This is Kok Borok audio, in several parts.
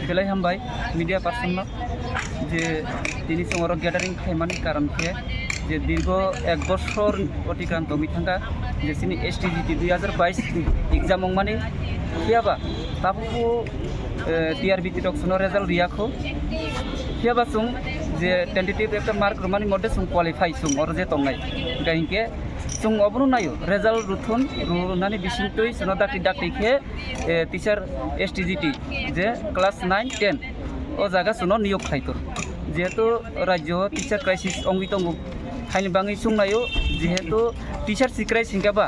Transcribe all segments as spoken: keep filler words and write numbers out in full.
Belai hambai media person no je tini chwng oro gathering khlaimani karon khe je dirgo ek bosor otikran tongwi thangkha je chini S T G T dui hazar bais exam wngmani, phiyaba tabukbo, eh, T R B T rok chwngno result riyakho, phiyaba chwng je tentative ekta mark rwmani moddhe chwng qualify chwng oro je tongnai, hinkhe chwng obono naio result ruthun, rwnani bisingtwi chwngno dakti dakti khe eh, teacher S T G T je class nine ten o jaga chwngno niyok khlai tor. Jehetu rajyo teacher crisis wngwi tongo, haini bagwi chwng naio, jehetu teacher si crisis hinkhe ba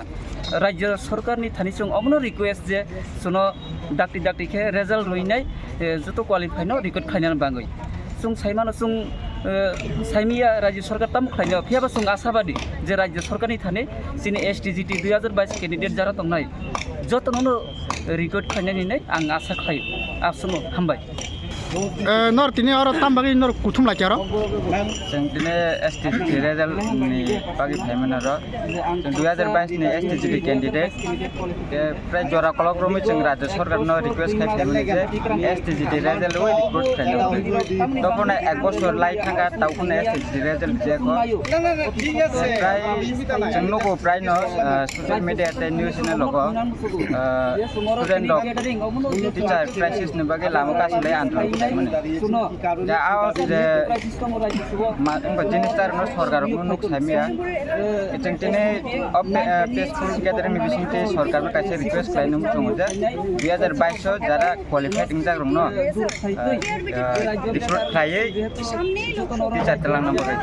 rajyo sorkarni thani chwng omono request je chwngno dakti dakti khe result rwinai, eh, joto qualify no record khlainani bagwi. Chwng saimano chwng, eh, saimiya rajyo sorkar tamo khlainai, phiyaba chwng ashabadi je rajyo sorkarni thani chini S T G T dui hazar bais candidate jara tongnai, jotono no record khlainani hinwi ang asa khlaio. Aswkno hambai. Eh, nor tini oro tam bagwi nor kuthum laikha oro? Chwng tini S T G T result ni bagwi phaimani oro. Chwng dui hazar bais ni S T G T candidate. Ke prai jora kolok romwi chwng rajya sorkar no request khai phaimani je S T G T result wi record khlaina bagwi. Tokone ek bosor lai thangkha, tokone S T G T result jekho. Prai chwng nugo prai no, ah, social media tei news channel logo, ah, student rok teacher crisis ni bagwi lama kasu lai andolon khlaimani. Ja, a je ma, wngkha jinis ta rwno sorkar rokno nuk saimaya. Chwng tini o pe-, eh, peaceful gathering ni bisingtwi sorkar no kaisa request khlai nung tongo je dui hazar bais o jara qualified wngjak rokno, eh, eh, recruit khlaiwi teacher twlang nang bagwi.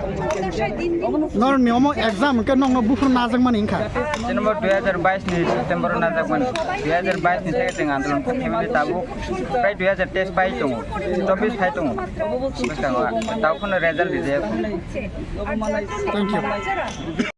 Norni omo exam hwnkhe nokno buphuru najakmani wngkha. Chini bo dui hazar bais ni September o najakmani. Dui hazar bais ni theke chwng andolon khaimani tabuk prai dui hazar teis pai tongo, chobbish phai tongo. Bwskango tao phano result rijak. Thank you.